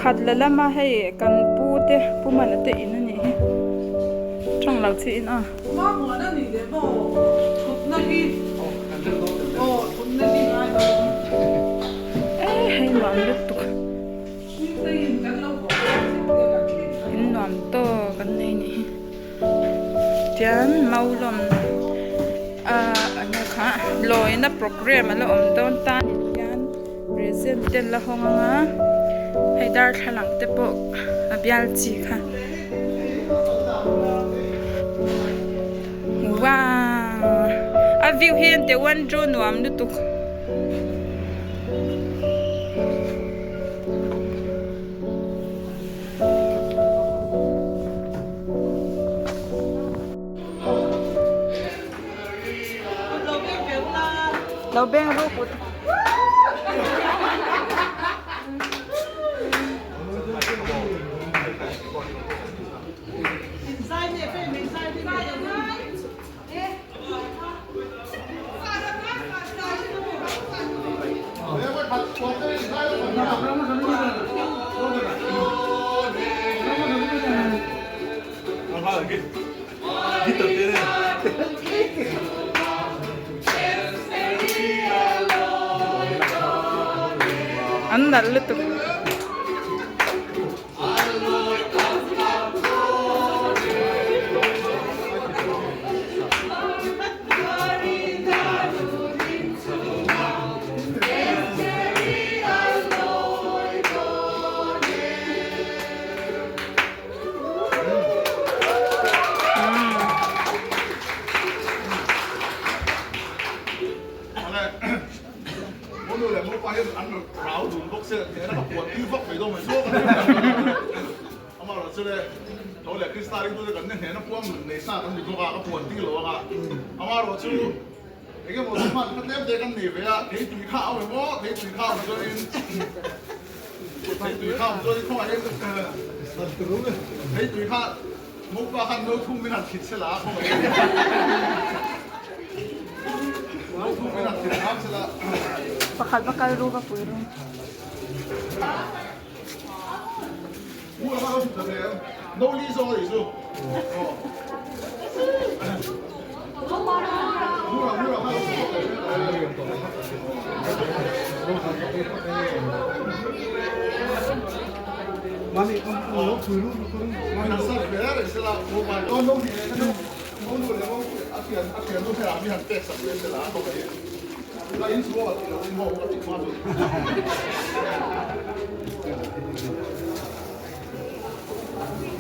Khat la lama hei kan pu te pu mana te in a nih hi tawng lo chi in a. E hei nuam lutuk in nuam tawk an nei nih hi. Tian Maulawm ah enge kha lawina programme a la awm dawn ta ni hian present te an la hawng ang a hei darthlalang te pawh a bial chi kha wow a view hi an ti one draw nuam lutuk. Lo beng ru kut. An nalh lutuk. Pakhat va kal ru va pui ru.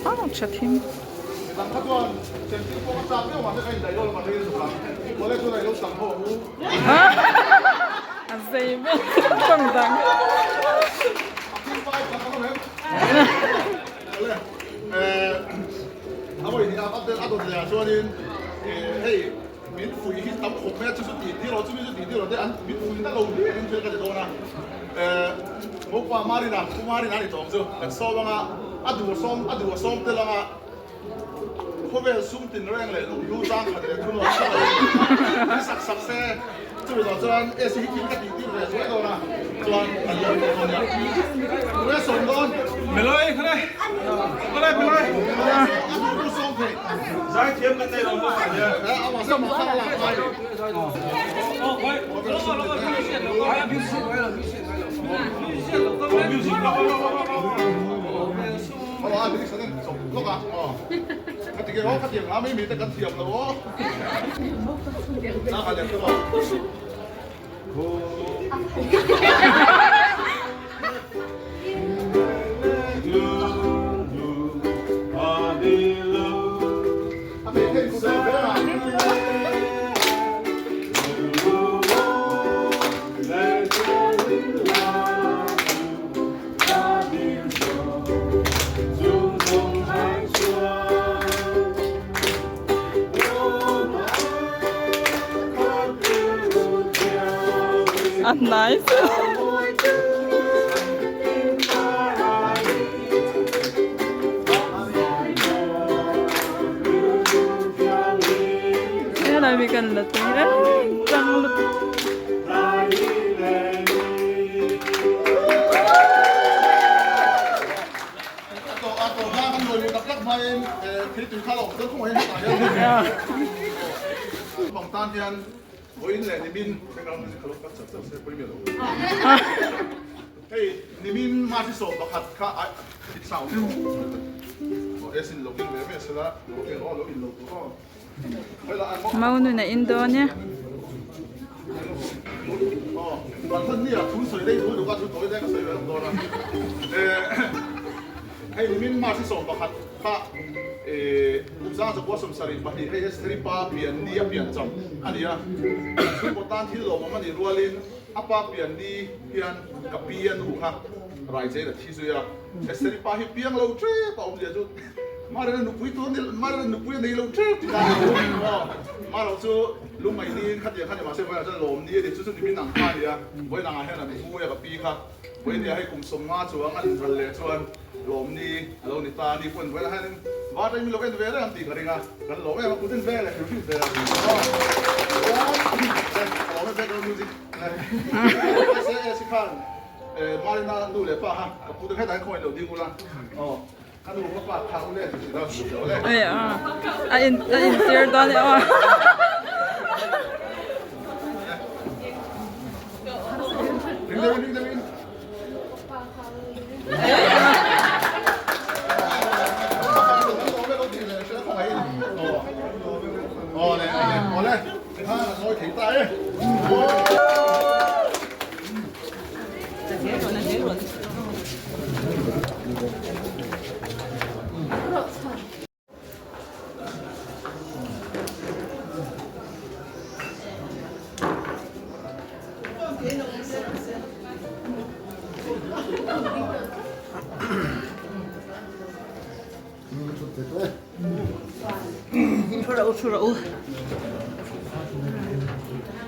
Au tha thim. A zei ber tawng dang. A hnai Helai mi kan la tui reng chang lutuk. hmain thil tui kha lo awm dawn khawng hian hetah hian bang tan hian vawiin leh nimin hei nimin March 11 kha Mau nun a in dawn e. Estheri pa hi piang lo tep a awm zia chu Marina nupui tur ni Marina nupui a nei lo tep tih dan a awm aw. Maro chu lungngaih niin khatiang kha ni mahse vawiinah chuan lawm ni a ni chu chu nimin ang kha a ni a vawiin angah hian an pu a ka pi kha vawiin hei kum 50 chuang an ral leh chuan lawm ni a lo ni ta a ni pawn vawiinah hian va atangin min lo en ve reng ang tih ka ring a kan lawm em a kut en ve leh hrim hrim ve a aw chuan ka lawm em background music khan Marina nu leh pa kha ka pu te hetah hian khawngaih lo ding ula aw ka nu ka pa kha u le ti la lo le. Ai a a in a in tir dawn e aw. Ring deuh in ring deuh in. Aw le aw le kha a ngawi thei ta e.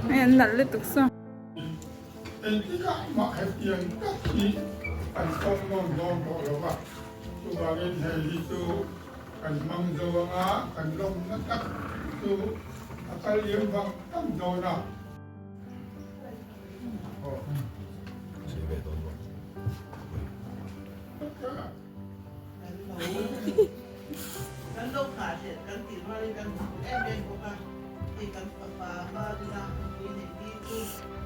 Hei an nalh lutuk saw. Engtikah mah hetiang tak hi kan tawng nawn dawn tawh lo va, chuvangin hei hi chu kan hmang zo anga kan lawmna tak chu a kal liam vang vang dawn a. Kan lo nghah hlelh kan tih rualin kan hmu em em bawk a, hei kan fapa Marina nupui neih ni chu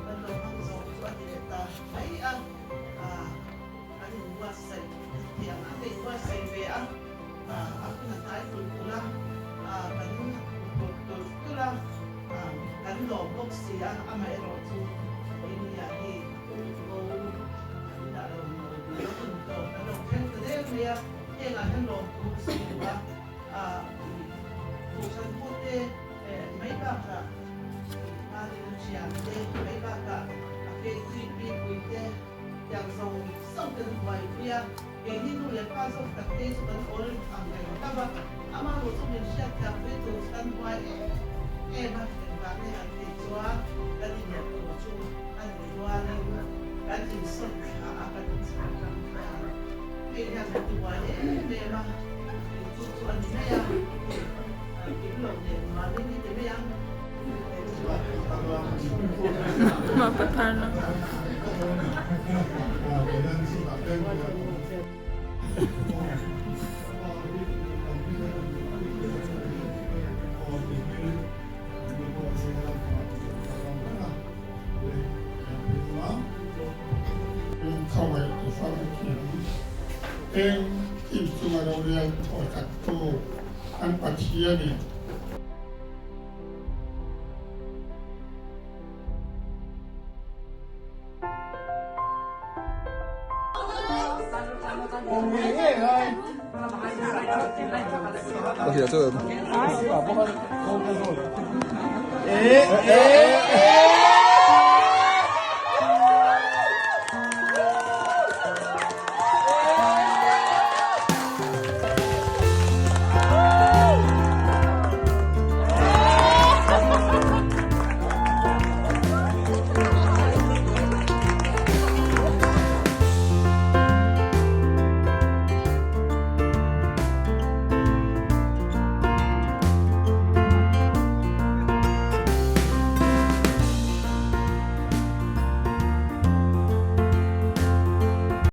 kan lo hmang zawh chu a ti leh ta mai a, ah kan inbuatsaih tih ang ang ka inbuatsaih ve a, ah a hun a hnai tulh tulh a, ah kan hmu tulh tulh tulh a, ah kan lawm bawk si a, amaherawh chu India hi bo an dah lo hun tawp kan lo thleng ta deuh mai a. Hengah hian lawmthu ka sawi duh a, Kohhran pute mai bakah Marina thiante mai bakah a KTP puite tiang zawng zawng te an buaipui a, keini nu leh pa zawk tak te chu kan awl ang reng hlauh a, amaherawh chu min hriatthiam pui tur chu kan buai em em a, engvang nge han tih chuan kan inawh tur chu a nih rualin kan insawn thla a, kan inchhar tlang hian. Hei hian kan ti buai em em a, chu chu a ni mai a, kim lo leh nuamin i ti mai ang. Khawngaih tu famkim eng kim chunga rorel thawhchaktu kan Pathianin.